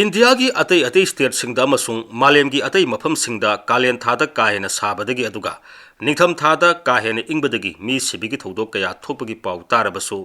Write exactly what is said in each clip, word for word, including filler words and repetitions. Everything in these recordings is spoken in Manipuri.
ꯏꯟꯗꯤꯌꯥꯒꯤ ꯑꯇꯩ ꯑꯇꯩ ꯁ꯭ꯇꯦꯠꯁꯤꯡꯗ ꯑꯃꯁꯨꯡ ꯃꯥꯂꯦꯝꯒꯤ ꯑꯇꯩ ꯃꯐꯝꯁꯤꯡꯗ ꯀꯥꯂꯦꯟ ꯊꯥꯗ ꯀꯥ ꯍꯦꯟꯅ ꯁꯥꯕꯗꯒꯤ ꯑꯗꯨꯒ ꯅꯤꯡꯊꯝ ꯊꯥꯗ ꯀꯥ ꯍꯦꯟꯅ ꯏꯪꯕꯗꯒꯤ ꯃꯤ ꯁꯤꯕꯒꯤ ꯊꯧꯗꯣꯛ ꯀꯌꯥ ꯊꯣꯛꯄꯒꯤ ꯄꯥꯎ ꯇꯥꯔꯕꯁꯨ,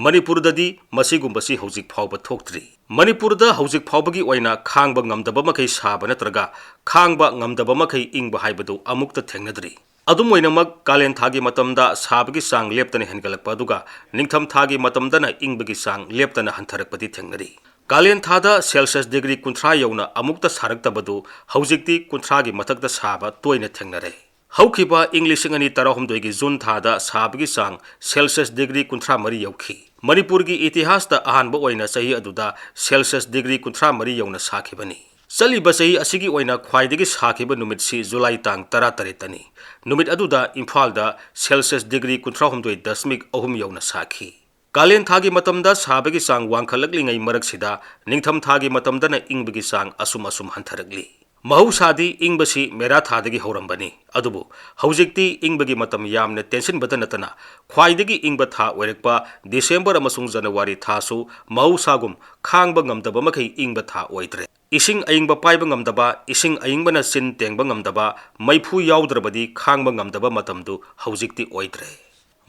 ꯃꯅꯤꯄꯨꯔꯗꯗꯤ ꯃꯁꯤꯒꯨꯝꯕꯁꯤ ꯍꯧꯖꯤꯛ ꯐꯥꯎꯕ ꯊꯣꯛꯇ꯭ꯔꯤ꯫ ꯃꯅꯤꯄꯨꯔꯗ ꯍꯧꯖꯤꯛ ꯐꯥꯎꯕꯒꯤ ꯑꯣꯏꯅ ꯈꯥꯡꯕ ꯉꯝꯗꯕ ꯃꯈꯩ ꯁꯥꯕ ꯅꯠꯇ꯭ꯔꯒ ꯈꯥꯡꯕ ꯉꯝꯗꯕ ꯃꯈꯩ ꯏꯪꯕ ꯍꯥꯏꯕꯗꯨ ꯑꯃꯨꯛꯇ ꯊꯦꯡꯅꯗ꯭ꯔꯤ꯫ ꯑꯗꯨꯝ ꯑꯣꯏꯅꯃꯛ, ꯀꯥꯂꯦꯟ ꯊꯥꯒꯤ ꯃꯇꯝꯗ ꯁꯥꯕꯒꯤ ꯆꯥꯡ ꯂꯦꯞꯇꯅ ꯍꯦꯟꯒꯠꯂꯛꯄ ꯑꯗꯨꯒ ꯅꯤꯡꯊꯝ ꯊꯥꯒꯤ ꯃꯇꯝꯗꯅ ꯏꯪꯕꯒꯤ ꯆꯥꯡ ꯂꯦꯞꯇꯅ ꯍꯟꯊꯔꯛꯄꯗꯤ ꯊꯦꯡꯅꯔꯤ꯫ ꯀꯥꯂꯦꯟ ꯊꯥꯗ ꯁꯦꯜꯁꯤꯌꯁ ꯗꯤꯒ꯭ꯔꯤ ꯀꯨꯟꯊ꯭ꯔꯥ ꯌꯧꯅ ꯑꯃꯨꯛꯇ ꯁꯥꯔꯛꯇꯕꯗꯨ ꯍꯧꯖꯤꯛꯇꯤ ꯀꯨꯟꯊ꯭ꯔꯥꯒꯤ ꯃꯊꯛꯇ ꯁꯥꯕ ꯇꯣꯏꯅ ꯊꯦꯡꯅꯔꯦ꯫ ꯍꯧꯈꯤꯕ ꯏꯪ ꯂꯤꯁꯤꯡ ꯑꯅꯤ ꯇꯔꯥꯍꯨꯝꯗꯣꯏꯒꯤ ꯖꯨꯟ ꯊꯥꯗ ꯁꯥꯕꯒꯤ ꯆꯥꯡ ꯁꯦꯜꯁꯤꯌꯁ ꯗꯤꯒ꯭ꯔꯤ ꯀꯨꯟꯊ꯭ꯔꯥ ꯃꯔꯤ ꯌꯧꯈꯤ꯫ ꯃꯅꯤꯄꯨꯔꯒꯤ ꯏꯇꯤꯍꯥꯁꯇ ꯑꯍꯥꯟꯕ ꯑꯣꯏꯅ ꯆꯍꯤ ꯑꯗꯨꯗ ꯁꯦꯜꯁꯤꯌꯁ ꯗꯤꯒ꯭ꯔꯤ ꯀꯨꯟꯊ꯭ꯔꯥ ꯃꯔꯤ ꯌꯧꯅ ꯁꯥꯈꯤꯕꯅꯤ꯫ ꯆꯠꯂꯤꯕ ꯆꯍꯤ ꯑꯁꯤꯒꯤ ꯑꯣꯏꯅ ꯈ꯭ꯋꯥꯏꯗꯒꯤ ꯁꯥꯈꯤꯕ ꯅꯨꯃꯤꯠꯁꯤ ꯖꯨꯂꯥꯏ ꯇꯥꯡ ꯇꯔꯥꯇꯔꯦꯠꯇꯅꯤ꯫ ꯅꯨꯃꯤꯠ ꯑꯗꯨꯗ ꯏꯝꯐꯥꯜꯗ ꯁꯦꯜꯁꯤꯌꯁ ꯗꯤꯒ꯭ꯔꯤ ꯀꯨꯟꯊ꯭ꯔꯥꯍꯨꯝꯗꯣꯏ ꯗꯁꯃꯤꯛ ꯑꯍꯨꯝ ꯌꯧꯅ ꯁꯥꯈꯤ꯫ ꯀꯥꯂꯦꯟ ꯊꯥꯒꯤ ꯃꯇꯝꯗ ꯁꯥꯕꯒꯤ ꯆꯥꯡ ꯋꯥꯡꯈꯠꯂꯛꯂꯤꯉꯩ ꯃꯔꯛꯁꯤꯗ ꯅꯤꯡꯊꯝ ꯊꯥꯒꯤ ꯃꯇꯝꯗꯅ ꯏꯪꯕꯒꯤ ꯆꯥꯡ ꯑꯁꯨꯝ ꯑꯁꯨꯝ ꯍꯟꯊꯔꯛꯂꯤ꯫ ꯃꯍꯧꯁꯥꯗꯤ ꯏꯪꯕꯁꯤ ꯃꯦꯔꯥ ꯊꯥꯗꯒꯤ ꯍꯧꯔꯝꯕꯅꯤ, ꯑꯗꯨꯕꯨ ꯍꯧꯖꯤꯛꯇꯤ ꯏꯪꯕꯒꯤ ꯃꯇꯝ ꯌꯥꯝꯅ ꯇꯦꯟꯁꯤꯟꯕꯗ ꯅꯠꯇꯅ ꯈ꯭ꯋꯥꯏꯗꯒꯤ ꯏꯪꯕ ꯊꯥ ꯑꯣꯏꯔꯛꯄ ꯗꯤꯁꯦꯝꯕꯔ ꯑꯃꯁꯨꯡ ꯖꯅꯋꯥꯔꯤ ꯊꯥꯁꯨ ꯃꯍꯧꯁꯥꯒꯨꯝ ꯈꯥꯡꯕ ꯉꯝꯗꯕ ꯃꯈꯩ ꯏꯪꯕ ꯊꯥ ꯑꯣꯏꯗ꯭ꯔꯦ꯫ ꯏꯁꯤꯡ ꯑꯏꯪꯕ ꯄꯥꯏꯕ ꯉꯝꯗꯕ, ꯏꯁꯤꯡ ꯑꯏꯪꯕꯅ ꯆꯤꯟ ꯇꯦꯡꯕ ꯉꯝꯗꯕ, ꯃꯩꯐꯨ ꯌꯥꯎꯗ꯭ꯔꯕꯗꯤ ꯈꯥꯡꯕ ꯉꯝꯗꯕ ꯃꯇꯝꯗꯨ ꯍꯧꯖꯤꯛꯇꯤ ꯑꯣꯏꯗ꯭ꯔꯦ꯫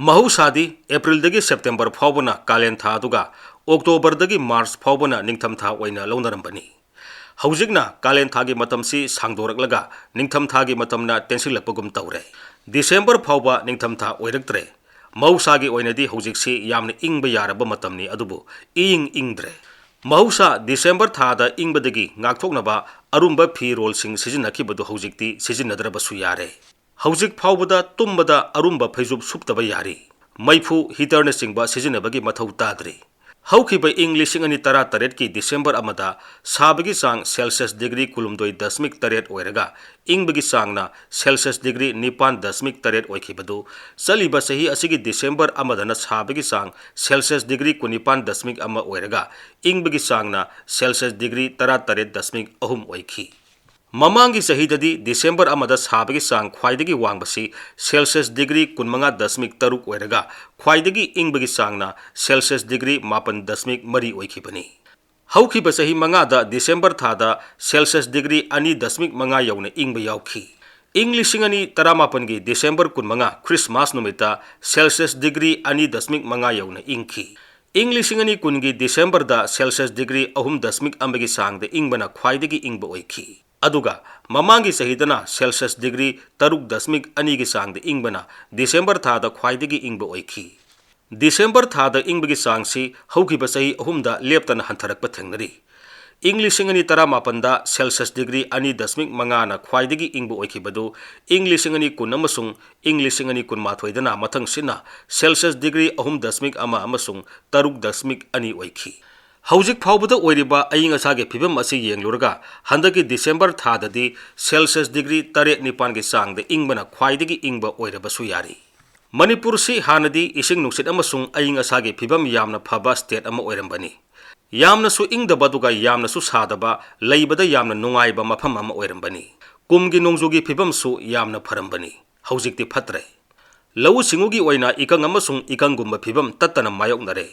ꯃꯍꯧꯁꯥꯗꯤ ꯑꯦꯄ꯭ꯔꯤꯜꯗꯒꯤ ꯁꯦꯞꯇꯦꯝꯕꯔ ꯐꯥꯎꯕꯅ ꯀꯥꯂꯦꯟ ꯊꯥ ꯑꯗꯨꯒ ꯑꯣꯛꯇꯣꯕꯔꯗꯒꯤ ꯃꯥꯔꯆ ꯐꯥꯎꯕꯅ ꯅꯤꯡꯊꯝ ꯊꯥ ꯑꯣꯏꯅ ꯂꯧꯅꯔꯝꯕꯅꯤ꯫ ꯍꯧꯖꯤꯛꯅ ꯀꯥꯂꯦꯟ ꯊꯥꯒꯤ ꯃꯇꯝꯁꯤ ꯁꯥꯡꯗꯣꯔꯛꯂꯒ ꯅꯤꯡꯊꯝ ꯊꯥꯒꯤ ꯃꯇꯝꯅ ꯇꯦꯟꯁꯤꯜꯂꯛꯄꯒꯨꯝ ꯇꯧꯔꯦ꯫ ꯗꯤꯁꯦꯝꯕꯔ ꯐꯥꯎꯕ ꯅꯤꯡꯊꯝ ꯊꯥ ꯑꯣꯏꯔꯛꯇ꯭ꯔꯦ꯫ ꯃꯍꯧꯁꯥꯒꯤ ꯑꯣꯏꯅꯗꯤ ꯍꯧꯖꯤꯛꯁꯤ ꯌꯥꯝꯅ ꯏꯪꯕ ꯌꯥꯔꯕ ꯃꯇꯝꯅꯤ, ꯑꯗꯨꯕꯨ ꯏꯪ ꯏꯪꯗ꯭ꯔꯦ꯫ ꯃꯍꯧꯁꯥ ꯗꯤꯁꯦꯝꯕꯔ ꯊꯥꯗ ꯏꯪꯕꯗꯒꯤ ꯉꯥꯛꯊꯣꯛꯅꯕ ꯑꯔꯨꯝꯕ ꯐꯤꯔꯣꯜꯁꯤꯡ ꯁꯤꯖꯤꯟꯅꯈꯤꯕꯗꯨ ꯍꯧꯖꯤꯛꯇꯤ ꯁꯤꯖꯤꯟꯅꯗ꯭ꯔꯕꯁꯨ ꯌꯥꯔꯦ꯫ ꯍꯧꯖꯤꯛ ꯐꯥꯎꯕꯗ ꯇꯨꯝꯕꯗ ꯑꯔꯨꯝꯕ ꯐꯩꯖꯨꯞ ꯁꯨꯞꯇꯕ ꯌꯥꯔꯤ꯫ ꯃꯩꯐꯨ, ꯍꯤꯇꯔꯅꯆꯤꯡꯕ ꯁꯤꯖꯤꯟꯅꯕꯒꯤ ꯃꯊꯧ ꯇꯥꯗ꯭ꯔꯤ꯫ ꯍꯧꯈꯤꯕ ꯏꯪ ꯂꯤꯁꯤꯡ ꯑꯅꯤ ꯇꯔꯥꯇꯔꯦꯠꯀꯤ ꯗꯤꯁꯦꯝꯕꯔ ꯑꯃꯗ ꯁꯥꯕꯒꯤ ꯆꯥꯡ ꯁꯦꯜꯁꯤꯌꯁ ꯗꯤꯒ꯭ꯔꯤ ꯀꯨꯟꯍꯨꯝꯗꯣꯏ ꯗꯁꯃꯤꯛ ꯇꯔꯦꯠ ꯑꯣꯏꯔꯒ ꯏꯪꯕꯒꯤ ꯆꯥꯡꯅ ꯁꯦꯜꯁꯤꯌꯁ ꯗꯤꯒ꯭ꯔꯤ ꯅꯤꯄꯥꯟ ꯗꯁꯃꯤꯛ ꯇꯔꯦꯠ ꯑꯣꯏꯈꯤꯕꯗꯨ ꯆꯠꯂꯤꯕ ꯆꯍꯤ ꯑꯁꯤꯒꯤ ꯗꯤꯁꯦꯝꯕꯔ ꯑꯃꯗꯅ ꯁꯥꯕꯒꯤ ꯆꯥꯡ ꯁꯦꯜꯁꯤꯌꯁ ꯗꯤꯒ꯭ꯔꯤ ꯀꯨꯟꯅꯤꯄꯥꯟ ꯗꯁꯃꯤꯛ ꯑꯃ ꯑꯣꯏꯔꯒ ꯏꯪꯕꯒꯤ ꯆꯥꯡꯅ ꯁꯦꯜꯁꯤꯌꯁ ꯗꯤꯒ꯭ꯔꯤ ꯇꯔꯥꯇꯔꯦꯠ ꯗꯁꯃꯤꯛ ꯑꯍꯨꯝ ꯑꯣꯏꯈꯤ꯫ ꯃꯃꯥꯡꯒꯤ ꯆꯍꯤꯗꯗꯤ ꯗꯤꯁꯦꯝꯕꯔ ꯑꯃꯗ ꯁꯥꯕꯒꯤ ꯆꯥꯡ ꯈ꯭ꯋꯥꯏꯗꯒꯤ ꯋꯥꯡꯕꯁꯤ ꯁꯦꯜꯁꯤꯌꯁ ꯗꯤꯒ꯭ꯔꯤ ꯀꯨꯟꯃꯉꯥ ꯗꯁꯃꯤꯛ ꯇꯔꯨꯛ ꯑꯣꯏꯔꯒ ꯈ꯭ꯋꯥꯏꯗꯒꯤ ꯏꯪꯕꯒꯤ ꯆꯥꯡꯅ ꯁꯦꯜꯁꯤꯌꯁ ꯗꯤꯒ꯭ꯔꯤ ꯃꯥꯄꯟ ꯗꯁꯃꯤꯛ ꯃꯔꯤ ꯑꯣꯏꯈꯤꯕꯅꯤ꯫ ꯍꯧꯈꯤꯕ ꯆꯍꯤ ꯃꯉꯥꯗ ꯗꯤꯁꯦꯝꯕꯔ ꯊꯥꯗ ꯁꯦꯜꯁꯤꯌꯁ ꯗꯤꯒ꯭ꯔꯤ ꯑꯅꯤ ꯗꯁꯃꯤꯛ ꯃꯉꯥ ꯌꯧꯅ ꯏꯪꯕ ꯌꯥꯎꯈꯤ꯫ ꯏꯪ ꯂꯤꯁꯤꯡ ꯑꯅꯤ ꯇꯔꯥꯃꯥꯄꯟꯒꯤ ꯗꯤꯁꯦꯝꯕꯔ ꯀꯨꯟꯃꯉꯥ, ꯈ꯭ꯔꯤꯁꯃꯥꯁ ꯅꯨꯃꯤꯠꯇ ꯁꯦꯜꯁꯤꯌꯁ ꯗꯤꯒ꯭ꯔꯤ ꯑꯅꯤ ꯗꯁꯃꯤꯛ ꯃꯉꯥ ꯌꯧꯅ ꯏꯪꯈꯤ꯫ ꯏꯪ ꯂꯤꯁꯤꯡ ꯑꯅꯤ ꯀꯨꯟꯒꯤ ꯗꯤꯁꯦꯝꯕꯔꯗ ꯁꯦꯜꯁꯤꯌꯁ ꯗꯤꯒ꯭ꯔꯤ ꯑꯍꯨꯝ ꯗꯁꯃꯤꯛ ꯑꯃꯒꯤ ꯆꯥꯡꯗ ꯏꯪꯕꯅ ꯈ꯭ꯋꯥꯏꯗꯒꯤ ꯏꯪꯕ ꯑꯣꯏꯈꯤ꯫ ꯑꯗꯨꯒ ꯃꯃꯥꯡꯒꯤ ꯆꯍꯤꯗꯅ ꯁꯦꯜꯁꯤꯌꯁ ꯗꯤꯒ꯭ꯔꯤ ꯇꯔꯨꯛ ꯗꯁꯃꯤꯛ ꯑꯅꯤꯒꯤ ꯆꯥꯡꯗ ꯏꯪꯕꯅ ꯗꯤꯁꯦꯝꯕꯔ ꯊꯥꯗ ꯈ꯭ꯋꯥꯏꯗꯒꯤ ꯏꯪꯕ ꯑꯣꯏꯈꯤ꯫ ꯗꯤꯁꯦꯝꯕꯔ ꯊꯥꯗ ꯏꯪꯕꯒꯤ ꯆꯥꯡꯁꯤ ꯍꯧꯈꯤꯕ ꯆꯍꯤ ꯑꯍꯨꯝꯗ ꯂꯦꯞꯇꯅ ꯍꯟꯊꯔꯛꯄ ꯊꯦꯡꯅꯔꯤ꯫ ꯏꯪ ꯂꯤꯁꯤꯡ ꯑꯅꯤ ꯇꯔꯥꯃꯥꯄꯟꯗ ꯁꯦꯜꯁꯤꯌꯁ ꯗꯤꯒ꯭ꯔꯤ ꯑꯅꯤ ꯗꯁꯃꯤꯛ ꯃꯉꯥꯅ ꯈ꯭ꯋꯥꯏꯗꯒꯤ ꯏꯪꯕ ꯑꯣꯏꯈꯤꯕꯗꯨ ꯏꯪ ꯂꯤꯁꯤꯡ ꯑꯅꯤ ꯀꯨꯟ ꯑꯃꯁꯨꯡ ꯏꯪ ꯂꯤꯁꯤꯡ ꯑꯅꯤ ꯀꯨꯟꯃꯥꯊꯣꯏꯗꯅ ꯃꯊꯪꯁꯤꯠꯅ ꯁꯦꯜꯁꯤꯌꯁ ꯗꯤꯒ꯭ꯔꯤ ꯑꯍꯨꯝ ꯗꯁꯃꯤꯛ ꯑꯃ ꯑꯃꯁꯨꯡ ꯇꯔꯨꯛ ꯗꯁꯃꯤꯛ ꯑꯅꯤ ꯑꯣꯏꯈꯤ꯫ ꯍꯧꯖꯤꯛ ꯐꯥꯎꯕꯗ ꯑꯣꯏꯔꯤꯕ ꯑꯏꯪ ꯑꯁꯥꯒꯤ ꯐꯤꯕꯝ ꯑꯁꯤ ꯌꯦꯡꯂꯨꯔꯒ, ꯍꯟꯗꯛꯀꯤ ꯗꯤꯁꯦꯝꯕꯔ ꯊꯥꯗꯗꯤ ꯁꯦꯜꯁꯤꯌꯁ ꯗꯤꯒ꯭ꯔꯤ ꯇꯔꯦꯠ ꯅꯤꯄꯥꯟꯒꯤ ꯆꯥꯡꯗ ꯏꯪꯕꯅ ꯈ꯭ꯋꯥꯏꯗꯒꯤ ꯏꯪꯕ ꯑꯣꯏꯔꯕꯁꯨ ꯌꯥꯔꯤ꯫ ꯃꯅꯤꯄꯨꯔꯁꯤ ꯍꯥꯟꯅꯗꯤ ꯏꯁꯤꯡ ꯅꯨꯡꯁꯤꯠ ꯑꯃꯁꯨꯡ ꯑꯏꯪ ꯑꯁꯥꯒꯤ ꯐꯤꯕꯝ ꯌꯥꯝꯅ ꯐꯕ ꯁ꯭ꯇꯦꯠ ꯑꯃ ꯑꯣꯏꯔꯝꯕꯅꯤ꯫ ꯌꯥꯝꯅꯁꯨ ꯏꯪꯗꯕ ꯑꯗꯨꯒ ꯌꯥꯝꯅꯁꯨ ꯁꯥꯗꯕ, ꯂꯩꯕꯗ ꯌꯥꯝꯅ ꯅꯨꯡꯉꯥꯏꯕ ꯃꯐꯝ ꯑꯃ ꯑꯣꯏꯔꯝꯕꯅꯤ꯫ ꯀꯨꯝꯒꯤ ꯅꯣꯡꯖꯨꯒꯤ ꯐꯤꯕꯝꯁꯨ ꯌꯥꯝꯅ ꯐꯔꯝꯕꯅꯤ꯫ ꯍꯧꯖꯤꯛꯇꯤ ꯐꯠꯇ꯭ꯔꯦ꯫ ꯂꯧꯎ ꯁꯤꯡꯎꯒꯤ ꯑꯣꯏꯅ ꯏꯀꯪ ꯑꯃꯁꯨꯡ ꯏꯀꯪꯒꯨꯝꯕ ꯐꯤꯕꯝ ꯇꯠꯇꯅ ꯃꯥꯌꯣꯛꯅꯔꯦ꯫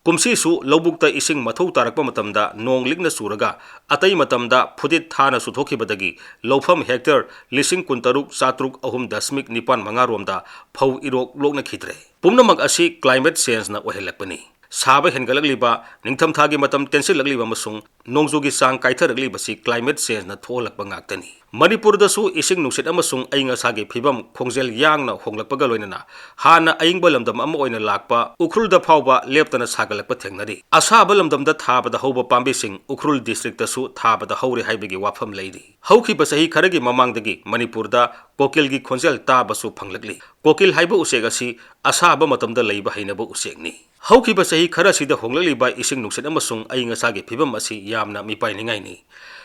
ꯀꯨꯝꯁꯤꯁꯨ ꯂꯧꯕꯨꯛꯇ ꯏꯁꯤꯡ ꯃꯊꯧ ꯇꯥꯔꯛꯄ ꯃꯇꯝꯗ ꯅꯣꯡ ꯂꯤꯛꯅ ꯆꯨꯔꯒ ꯑꯇꯩ ꯃꯇꯝꯗ ꯐꯨꯗꯤꯠ ꯊꯥꯅ ꯆꯨꯊꯣꯛꯈꯤꯕꯗꯒꯤ ꯂꯧꯐꯝ ꯍꯦꯛꯇꯔ ꯂꯤꯁꯤꯡ ꯀꯨꯟꯇꯔꯨꯛ ꯆꯥꯇ꯭ꯔꯨꯛ ꯑꯍꯨꯝ ꯗꯁꯃꯤꯛ ꯅꯤꯄꯥꯟ ꯃꯉꯥ ꯔꯣꯝꯗ ꯐꯧ ꯏꯔꯣꯛ ꯂꯣꯛꯅꯈꯤꯗ꯭ꯔꯦ꯫ ꯄꯨꯝꯅꯃꯛ ꯑꯁꯤ climate changeꯅ ꯑꯣꯏꯍꯜꯂꯛꯄꯅꯤ꯫ ꯁꯥꯕ ꯍꯦꯟꯒꯠꯂꯛꯂꯤꯕ, ꯅꯤꯡꯊꯝꯊꯥꯒꯤ ꯃꯇꯝ ꯇꯦꯟꯁꯤꯜꯂꯛꯂꯤꯕ ꯑꯃꯁꯨꯡ ꯅꯣꯡꯖꯨꯒꯤ ꯆꯥꯡ ꯀꯥꯏꯊꯔꯛꯂꯤꯕꯁꯤ climate changeꯅ ꯊꯣꯛꯍꯜꯂꯛꯄ ꯉꯥꯛꯇꯅꯤ꯫ ꯃꯅꯤꯄꯨꯔꯗꯁꯨ ꯏꯁꯤꯡ ꯅꯨꯡꯁꯤꯠ ꯑꯃꯁꯨꯡ ꯑꯏꯪ ꯑꯁꯥꯒꯤ ꯐꯤꯕꯝ ꯈꯣꯡꯖꯦꯜ ꯌꯥꯡꯅ ꯍꯣꯡꯂꯛꯄꯒ ꯂꯣꯏꯅꯅ ꯍꯥꯟꯅ ꯑꯏꯪꯕ ꯂꯝꯗꯝ ꯑꯃ ꯑꯣꯏꯅ ꯂꯥꯛꯄ ꯎꯈ꯭ꯔꯨꯜꯗ ꯐꯥꯎꯕ ꯂꯦꯞꯇꯅ ꯁꯥꯒꯠꯂꯛꯄ ꯊꯦꯡꯅꯔꯤ꯫ ꯑꯁꯥꯕ ꯂꯝꯗꯝꯗ ꯊꯥꯕꯗ ꯍꯧꯕ ꯄꯥꯝꯕꯤꯁꯤꯡ ꯎꯈ꯭ꯔꯨꯜ districtꯇꯁꯨ ꯊꯥꯕꯗ ꯍꯧꯔꯦ ꯍꯥꯏꯕꯒꯤ ꯋꯥꯐꯝ ꯂꯩꯔꯤ꯫ ꯍꯧꯈꯤꯕ ꯆꯍꯤ ꯈꯔꯒꯤ ꯃꯃꯥꯡꯗꯒꯤ ꯃꯅꯤꯄꯨꯔꯗ ꯀꯣꯀꯤꯜꯒꯤ ꯈꯣꯟꯖꯦꯜ ꯇꯥꯕꯁꯨ ꯐꯪꯂꯛꯂꯤ꯫ ꯀꯣꯀꯤꯜ ꯍꯥꯏꯕ ꯎꯆꯦꯛ ꯑꯁꯤ ꯑꯁꯥꯕ ꯃꯇꯝꯗ ꯂꯩꯕ ꯍꯩꯅꯕ ꯎꯆꯦꯛꯅꯤ꯫ ꯍꯧꯈꯤꯕ ꯆꯍꯤ ꯈꯔꯁꯤꯗ ꯍꯣꯡꯂꯛꯂꯤꯕ ꯏꯁꯤꯡ ꯅꯨꯡꯁꯤꯠ ꯑꯃꯁꯨꯡ ꯑꯏꯪ ꯑꯁꯥꯒꯤ ꯐꯤꯕꯝ ꯑꯁꯤ ꯌꯥꯝꯅ ꯃꯤꯄꯥꯏꯅꯤꯡꯉꯥꯏꯅꯤ꯫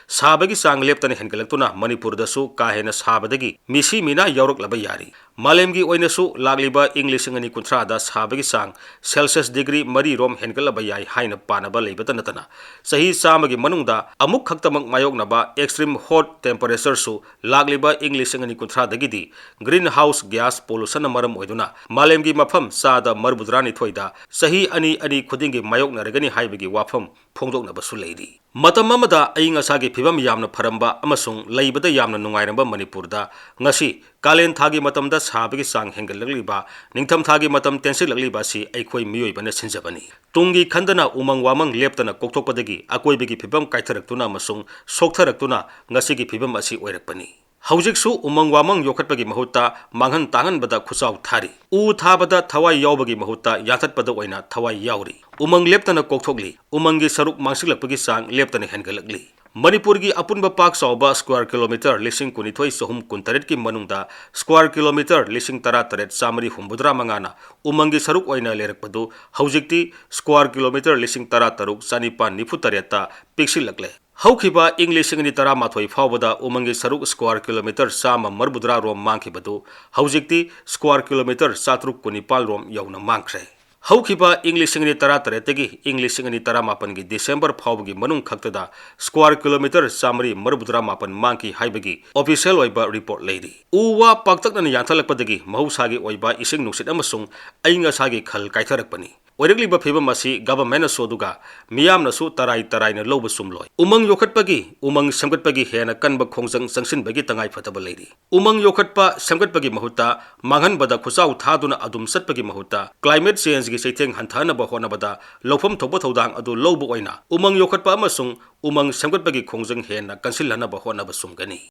ꯁꯥꯕꯒꯤ ꯆꯥꯡ ꯂꯦꯞꯇꯅ ꯍꯦꯟꯒꯠꯂꯛꯇꯨꯅ ꯃꯅꯤꯄꯨꯔꯗꯁꯨ ꯀꯥ ꯍꯦꯟꯅ ꯁꯥꯕꯗꯒꯤ ꯃꯤꯁꯤ ꯃꯤꯅꯥ ꯌꯥꯎꯔꯛꯂꯕ ꯌꯥꯔꯤ꯫ ꯃꯥꯂꯦꯝꯒꯤ ꯑꯣꯏꯅꯁꯨ ꯂꯥꯛꯂꯤꯕ ꯏꯪ ꯂꯤꯁꯤꯡ ꯑꯅꯤ ꯀꯨꯟꯊ꯭ꯔꯥꯗ ꯁꯥꯕꯒꯤ ꯆꯥꯡ ꯁꯦꯜꯁꯤꯌꯁ ꯗꯤꯒ꯭ꯔꯤ ꯃꯔꯤ ꯔꯣꯝ ꯍꯦꯟꯒꯠꯂꯕ ꯌꯥꯏ ꯍꯥꯏꯅ ꯄꯥꯅꯕ ꯂꯩꯕꯇ ꯅꯠꯇꯅ, ꯆꯍꯤ ꯆꯥꯝꯃꯒꯤ ꯃꯅꯨꯡꯗ ꯑꯃꯨꯛ ꯈꯛꯇꯃꯛ ꯃꯥꯌꯣꯛꯅꯕ extreme hot temperatureꯁꯨ ꯂꯥꯛꯂꯤꯕ ꯏꯪ ꯂꯤꯁꯤꯡ ꯑꯅꯤ ꯀꯨꯟꯊ꯭ꯔꯥꯗꯒꯤꯗꯤ greenhouse gas pollutionꯅ ꯃꯔꯝ ꯑꯣꯏꯗꯨꯅ ꯃꯥꯂꯦꯝꯒꯤ ꯃꯐꯝ ꯆꯥꯗ ꯃꯔꯤꯐꯨꯇꯔꯥꯅꯤꯊꯣꯏꯗ ꯆꯍꯤ ꯑꯅꯤ ꯑꯅꯤ ꯈꯨꯗꯤꯡꯒꯤ ꯃꯥꯌꯣꯛꯅꯔꯒꯅꯤ ꯍꯥꯏꯕꯒꯤ ꯋꯥꯐꯝ ꯐꯣꯡꯗꯣꯛꯅꯕꯁꯨ ꯂꯩꯔꯤ꯫ ꯃꯇꯝ ꯑꯃꯗ ꯑꯏꯪ ꯑꯁꯥꯒꯤ ꯐꯤꯕꯝ ꯌꯥꯝꯅ ꯐꯔꯝꯕ ꯑꯃꯁꯨꯡ ꯂꯩꯕꯗ ꯌꯥꯝꯅ ꯅꯨꯡꯉꯥꯏꯔꯝꯕ ꯃꯅꯤꯄꯨꯔꯗ ꯉꯁꯤ ꯀꯥꯂꯦꯟ ꯊꯥꯒꯤ ꯃꯇꯝꯗ ꯁꯥꯕꯒꯤ ꯆꯥꯡ ꯍꯦꯟꯒꯠꯂꯛꯂꯤꯕ, ꯅꯤꯡꯊꯝ ꯊꯥꯒꯤ ꯃꯇꯝ ꯇꯦꯟꯁꯤꯜꯂꯛꯂꯤꯕ ꯑꯁꯤ ꯑꯩꯈꯣꯏ ꯃꯤꯑꯣꯏꯕꯅ ꯁꯤꯟꯖꯕꯅꯤ꯫ ꯇꯨꯡꯒꯤ ꯈꯟꯗꯅ ꯎꯃꯪ ꯋꯥꯃꯪ ꯂꯦꯞꯇꯅ ꯀꯣꯛꯊꯣꯛꯄꯗꯒꯤ ꯑꯀꯣꯏꯕꯒꯤ ꯐꯤꯕꯝ ꯀꯥꯏꯊꯔꯛꯇꯨꯅ ꯑꯃꯁꯨꯡ ꯁꯣꯛꯊꯔꯛꯇꯨꯅ ꯉꯁꯤꯒꯤ ꯐꯤꯕꯝ ꯑꯁꯤ ꯑꯣꯏꯔꯛꯄꯅꯤ꯫ ꯍꯧꯖꯤꯛꯁꯨ ꯎꯃꯪ ꯋꯥꯃꯪ ꯌꯣꯛꯈꯠꯄꯒꯤ ꯃꯍꯨꯠꯇ ꯃꯥꯡꯍꯟ ꯇꯥꯛꯍꯟꯕꯗ ꯈꯨꯠꯆꯥꯎ ꯊꯥꯔꯤ꯫ ꯎ ꯊꯥꯕꯗ ꯊꯋꯥꯏ ꯌꯥꯎꯕꯒꯤ ꯃꯍꯨꯠꯇ ꯌꯥꯟꯊꯠꯄꯗ ꯑꯣꯏꯅ ꯊꯋꯥꯏ ꯌꯥꯎꯔꯤ꯫ ꯎꯃꯪ ꯂꯦꯞꯇꯅ ꯀꯣꯛꯊꯣꯛꯂꯤ꯫ ꯎꯃꯪꯒꯤ ꯁꯔꯨꯛ ꯃꯥꯡꯁꯤꯜꯂꯛꯄꯒꯤ ꯆꯥꯡ ꯂꯦꯞꯇꯅ ꯍꯦꯟꯒꯠꯂꯛꯂꯤ꯫ ꯃꯅꯤꯄꯨꯔꯒꯤ ꯑꯄꯨꯟꯕ ꯄꯥꯛ ꯆꯥꯎꯕ square kilometre ꯂꯤꯁꯤꯡ ꯀꯨꯟꯅꯤꯊꯣꯏ ꯆꯍꯨꯝ ꯀꯨꯟꯇꯔꯦꯠꯀꯤ ꯃꯅꯨꯡꯗ square kilometre ꯂꯤꯁꯤꯡ ꯇꯔꯥꯇꯔꯦꯠ ꯆꯥꯃꯔꯤ ꯍꯨꯝꯐꯨꯇꯔꯥ ꯃꯉꯥꯅ ꯎꯃꯪꯒꯤ ꯁꯔꯨꯛ ꯑꯣꯏꯅ ꯂꯩꯔꯛꯄꯗꯨ ꯍꯧꯖꯤꯛꯇꯤ square kilometre ꯂꯤꯁꯤꯡ ꯇꯔꯥꯇꯔꯨꯛ ꯆꯅꯤꯄꯥꯟ ꯅꯤꯐꯨꯇꯔꯦꯠꯇ ꯄꯤꯛꯁꯤꯜꯂꯛꯂꯦ꯫ ꯍꯧꯈꯤꯕ ꯏꯪ ꯂꯤꯁꯤꯡ ꯑꯅꯤ ꯇꯔꯥꯃꯥꯊꯣꯏ ꯐꯥꯎꯕꯗ ꯎꯃꯪꯒꯤ ꯁꯔꯨꯛ square kilometre ꯆꯥꯝꯃ ꯃꯔꯤꯐꯨꯇꯔꯥ ꯔꯣꯝ ꯃꯥꯡꯈꯤꯕꯗꯨ ꯍꯧꯖꯤꯛꯇꯤ square kilometre ꯆꯥꯇ꯭ꯔꯨꯛ ꯀꯨꯟꯅꯤꯄꯥꯜ ꯔꯣꯝ ꯌꯧꯅ ꯃꯥꯡꯈ꯭ꯔꯦ꯫ ꯍꯧꯈꯤꯕ ꯏꯪ ꯂꯤꯁꯤꯡ ꯑꯅꯤ ꯇꯔꯥꯇꯔꯦꯠꯇꯒꯤ ꯏꯪ ꯂꯤꯁꯤꯡ ꯑꯅꯤ ꯇꯔꯥꯃꯥꯄꯟꯒꯤ December ꯐꯥꯎꯕꯒꯤ ꯃꯅꯨꯡ ꯈꯛꯇꯗ square kilometre ꯆꯥꯃꯔꯤ ꯃꯔꯤꯐꯨꯇꯔꯥ ꯃꯥꯄꯟ ꯃꯥꯡꯈꯤ ꯍꯥꯏꯕꯒꯤ official ꯑꯣꯏꯕ report ꯂꯩꯔꯤ꯫ ꯎ ꯋꯥ ꯄꯥꯛꯇꯛꯅꯅ ꯌꯥꯟꯊꯠꯂꯛꯄꯗꯒꯤ ꯃꯍꯧꯁꯥꯒꯤ ꯑꯣꯏꯕ ꯏꯁꯤꯡ ꯅꯨꯡꯁꯤꯠ ꯑꯃꯁꯨꯡ ꯑꯏꯪ ꯑꯁꯥꯒꯤ ꯈꯜ ꯀꯥꯏꯊꯔꯛꯄꯅꯤ꯫ ꯑꯣꯏꯔꯛꯂꯤꯕ ꯐꯤꯕꯝ ꯑꯁꯤ governmentꯅꯁꯨ ꯑꯗꯨꯒ ꯃꯤꯌꯥꯝꯅꯁꯨ ꯇꯔꯥꯏ ꯇꯔꯥꯏꯅ ꯂꯧꯕ ꯆꯨꯝꯂꯣꯏ꯫ ꯎꯃꯪ ꯌꯣꯛꯈꯠꯄꯒꯤ, ꯎꯃꯪ ꯁꯦꯝꯒꯠꯄꯒꯤ ꯍꯦꯟꯅ ꯀꯟꯕ ꯈꯣꯡꯖꯪ ꯆꯪꯁꯤꯟꯕꯒꯤ ꯇꯉꯥꯏꯐꯗꯕ ꯂꯩꯔꯤ꯫ ꯎꯃꯪ ꯌꯣꯛꯈꯠꯄ, ꯁꯦꯝꯒꯠꯄꯒꯤ ꯃꯍꯨꯠꯇ ꯃꯥꯡꯍꯟꯕꯗ ꯈꯨꯠꯆꯥꯎ ꯊꯥꯗꯨꯅ ꯑꯗꯨꯝ ꯆꯠꯄꯒꯤ ꯃꯍꯨꯠꯇ climate changeꯒꯤ ꯆꯩꯊꯦꯡ ꯍꯟꯊꯍꯟꯅꯕ ꯍꯣꯠꯅꯕꯗ ꯂꯧꯐꯝ ꯊꯣꯛꯄ ꯊꯧꯗꯥꯡ ꯑꯗꯨ ꯂꯧꯕ ꯑꯣꯏꯅ ꯎꯃꯪ ꯌꯣꯛꯈꯠꯄ ꯑꯃꯁꯨꯡ ꯎꯃꯪ ꯁꯦꯝꯒꯠꯄꯒꯤ ꯈꯣꯡꯖꯪ ꯍꯦꯟꯅ ꯀꯟꯁꯤꯜꯍꯟꯅꯕ ꯍꯣꯠꯅꯕ ꯆꯨꯝꯒꯅꯤ꯫